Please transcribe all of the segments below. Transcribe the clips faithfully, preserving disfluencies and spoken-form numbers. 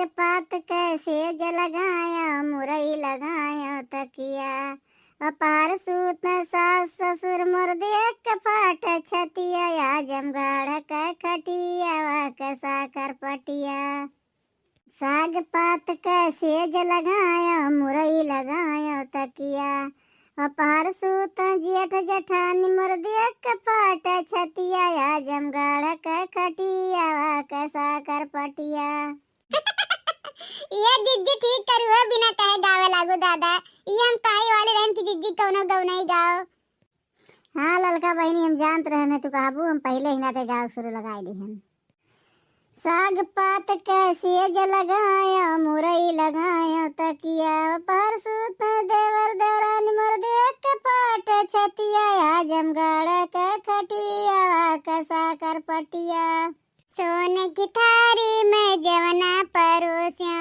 पात कै सेज लगायो, मुरई लगायो तकिया। ओ पहर सूत सास ससुर मोर देख के फाट छतिया, आजमगढ़ कै खटिया वा कै साकर पटिया। साग पात कै सेज लगायो, मुरई लगायो तकिया। ओ पहर सूत जेठ जेठानी मोर देख के फाट छतिया, आजमगढ़ कै खटिया वा कै साकर पटिया। ये जिज्जी ठीक करू हो, बिना कहे गावे लागू दादा। ये हम कहे वाले रहन कि जिज्जी कौनो गौनई गाओ। हाँ ललका बहिनी, हम जानत रहन है तू कहबू, हम पहिले ही नाते गावे शुरू लगाए दिहन। साग पात कै सेज लगायो, मुरई लगायो तकिया, पहर सूत देवर देवरानी मोर देख के फाट छतिया, आजमगढ़ कै खटिया वा कै साकर पटिया। सोने की थारी में जवना परोस्यो,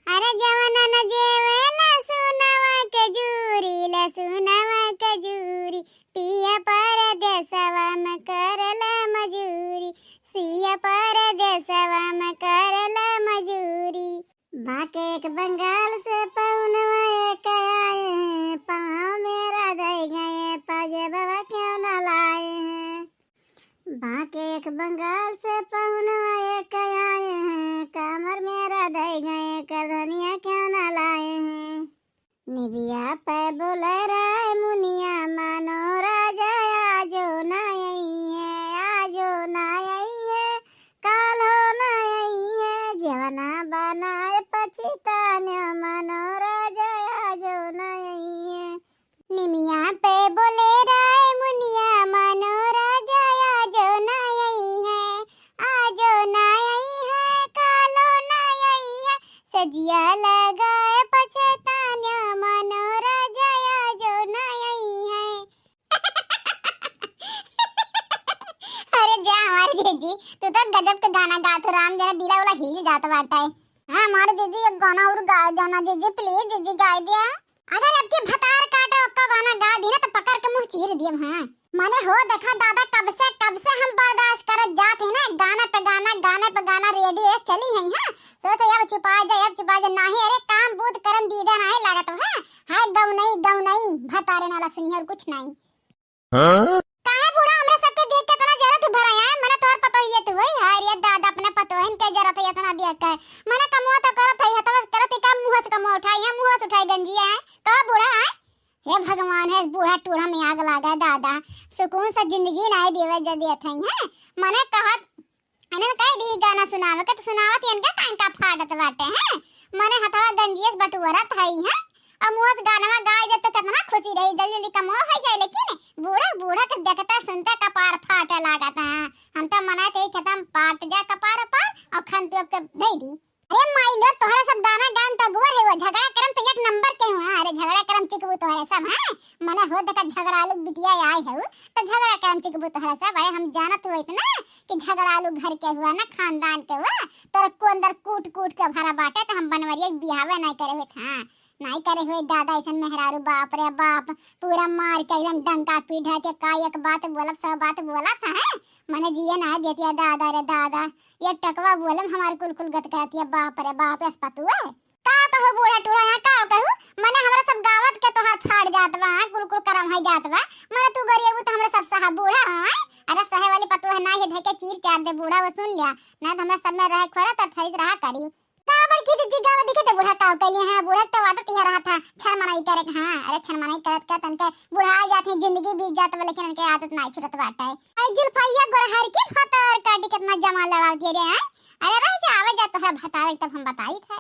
अरे जवना न जेवे लसुनवा के जूरी, लसुनवा के जूरी, पिया परदेसवा में करला मजूरी, सिया परदेसवा में करला मजूरी। बाके एक बंगाल से पहुनवा एक आए हैं, पाँव मेरा दई गए, पाजेबवा क्यों ना लाए हैं। बाके एक बंगाल से पहुनवा एक आए हैं, कमर मेरा दई गए, करधनिया क्यों ना लाए हैं। निबिया पे बोले रे मुनिया, मानो राजा आजो ना आई है, आजो ना आई है, काल्हो ना आई है, जवना बनाए पछितान्यो, मानो राजा आजो ना आई है। निमिया पे बोले रे मुनिया, मानो राजा आजो ना आई है, आजो ना आई है, काल्हो ना आई है, सजिया लगाए पछितान्यो, मानो राजा आजो ना आई है। अरे जा हमारे जीजी, तू तो गजब के गाना गात हो राम, जरा दिला उला हिल जात बाटे। हाँ हमारे जीजी, एक गाना और गाए देना जीजी, please जीजी गाए दिया। अगर अब की भतार काटो, आपका गाना गा दी ना तो पकड़ के मुँह चीर दियम। हाँ मने हो देखा दादा, कब से कब से हम बर्दाश्त करत जात है ना, गाना पे गाना, गाना पे गाना, रेडियो चली है। हाँ सोच अब चुपा जाए, अब चुपा जाए, नाही अरे काम बूत करन दीदा नाही लागत हो। हाँ हाय गौनई गौनई भतारे नाला सुनी और कुछ नहीं। हाँ? काहे बूढ़ा हमरा सबके देख के इतना जरत उभर आया है? मने तोहर पतोहिए तू होई? हाय रे दादा, अपने पतोहन के जरत है इतना देख के। मने कमुआ तो करत है, हथवा से करत है, का मुँह से कमुआ उठाई है, मुँह से उठाई गंजिया है? कहा बूढ़ा है? हे भगवान, है बूढ़ा टूढ़ा में आग लागा है दादा, सुकून से जिंदगी नाई देवे ज-, देत है, हैं? मने कहत इन्हन कह दी गाना सुनावे के, तो सुनावत ही इनका काहे का फाटत बाटे, हैं? मने हथवा गंजियस बटुअरत हई, हैं? और मुँह से गानवा गाए दे तो कितना खुशी रही, जल्दी जल्दी कमवा हो जाए, लेकिन बूढ़ा बूढ़ा के देखते सुनते कपार फाटे लागत है। हम तो मना थे खत्म पाट जा कपार पार और खन तू अब के दे दी। अरे माई लो, तोहरा सब गाना गान तो अगुआ रहे हो, झगड़ा करम तो एक नंबर के हुआ। अरे झगड़ा करम चिकबू तोहरे सब, हैं? मने हो देखा झगड़ालू बिटिया आए हो, तो झगड़ा करम चिकबू तोहरे सब। अरे हम जानत हुआ इतना कि झगड़ालू घर के हुआ ना, खानदान के हुआ, तोर को अंदर कूट कूट के भरा बाटे, तो हम बनवरिया के बियाहवे नहीं करे हुए था। नहीं करे हुए दादा, ऐसन मेहरारू, बाप रे बाप, पूरा मार के एकदम डंका पीट है, ते का एक बात बोलब, सौ बात बोला था, हैं? मने जिए ना देतिया दादा रे दादा, ये टकवा बोलम हमार कुल कुल गत कहतिया, बाप रे बाप, एस पतुआ। का कहू बूढ़ा टूढ़ा, यहाँ का कहू, मने हमरा सब गावत के तोहार फाड़ जात बा, हाँ, कुल कुल करम है जात बा, मने तू गरियबू तो हमरा सब सहा बूढ़ा, हाँ, अरे सहे वाली पतुआ ना है, धके चीर चार दे बूढ़ा, वो सुन लिया, ना तो हमरा सब में रहे खोरा तो ठैस रहा करी। का बड़की दीदी गावा दिखे तो बूढ़ा का कहलिए, हाँ, बूढ़ा तो आदत यह रहा था, छन मनाई करे के, हाँ, अरे छन मनाई करत करत उनके बुढ़ा जात है, जिंदगी बीत जात बा, लेकिन उनके आदत ना छूटत बाटे। आई जुल्फैया गोरहर के फतर काटी कितना जमा लड़ा दिए रे, हैं? अरे रह जा, आवे जा तोहरा भतावे तब हम बताई थे।